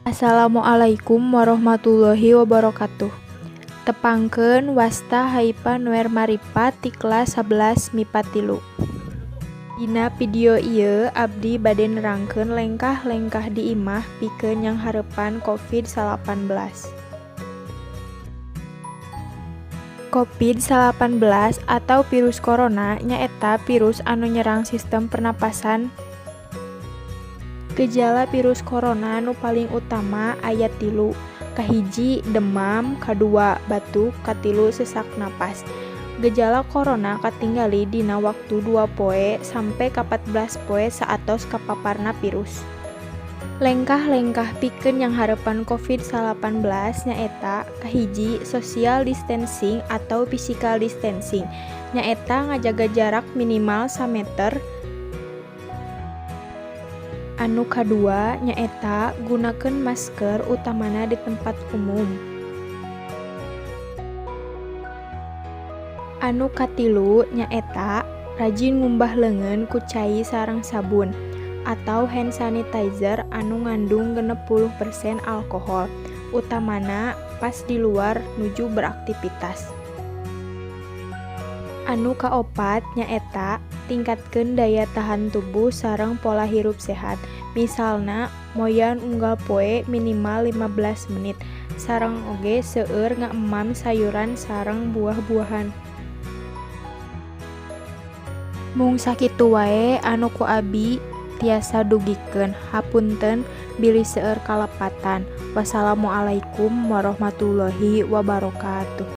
Assalamualaikum warahmatullahi wabarakatuh. Tepangkeun, wasta Haifa Noer Marifat ti kelas 11 MIPA 3. Dina video ieu abdi bade nerangkeun lengkah-lengkah di imah pikeun nyanghareupan Covid-19. Covid-19 atau virus corona nyaeta virus anu nyerang sistem pernapasan. Gejala virus corona nu paling utama aya tilu: kahiji, demam, kadua, batuk, katilu, sesak napas. Gejala corona katinggali dina waktu 2 poe sampe ka 14 poe saatos kapaparna virus. Lengkah-lengkah pikeun nyanghareupan Covid-19 nyaeta: kahiji, social distancing atau physical distancing, nyaeta ngajaga jarak minimal sameter. Anu kadua nyaeta gunakeun masker, utamana di tempat umum. Anu katilu nyaeta rajin ngumbah leungeun ku cai sareng sabun atau hand sanitizer anu ngandung 60% alkohol, utamana pas di luar nuju beraktivitas. Anu kaopat nyaeta tingkatkeun daya tahan tubuh sareng pola hirup sehat, misalna moyan unggal poe minimal 15 menit sareng oge seueur ngaemam sayuran sareng buah-buahan. Mung sakitu wae anu ku abi tiasa dugikeun, hapunten bilih seueur kalepatan. Wassalamualaikum warahmatullahi wabarakatuh.